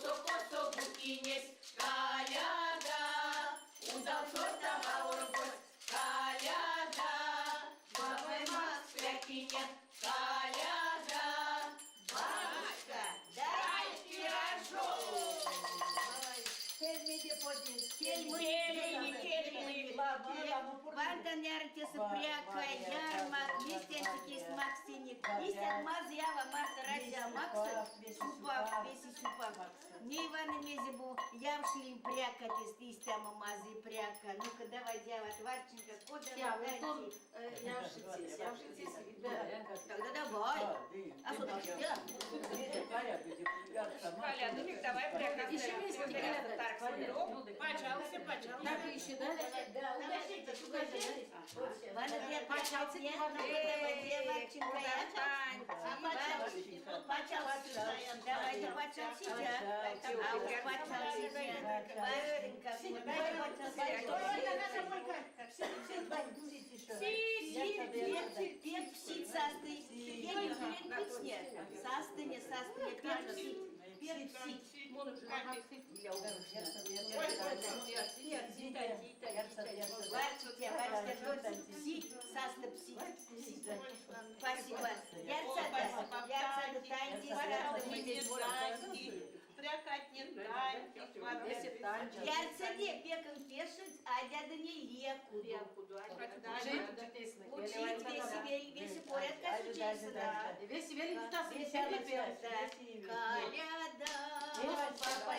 Косо, косо букинесь, каляда, Удалцо тава оргодсь, каляда, Бабай максь прякине, каляда, Бабушка, дай пирожок! Ванта пряка, ярмак, мезть максынек. Истят мазый ава марто разве а максыть? Сюпав, весе сюпав. Ней вана мезе бу явшилинь пряка тест истямо мазый пряка. Ну-ка давай, дява, Варченька, кода Явшитесь, явшитесь, да. Тогда давай. А что ты? Коля, ну давай пряка. Еще вместе, Пожалуйста, пожалуйста. Так еще, да? Да, угощайтесь, угощайтесь. Ваня, давай, Пачался, давайте пачался, а уж пачался, Варенька, Пек псит састы, састыне, састыне, пек псит, пек псит. Варчите, варчите, псит, састы псит. Спасибо. Ярцада, ярцада, таньте, састы. Ярцаде пекан пешить, а дяда не лекуду. Учить весь весь порядка учиться, да. Весь велик Каляда, папа.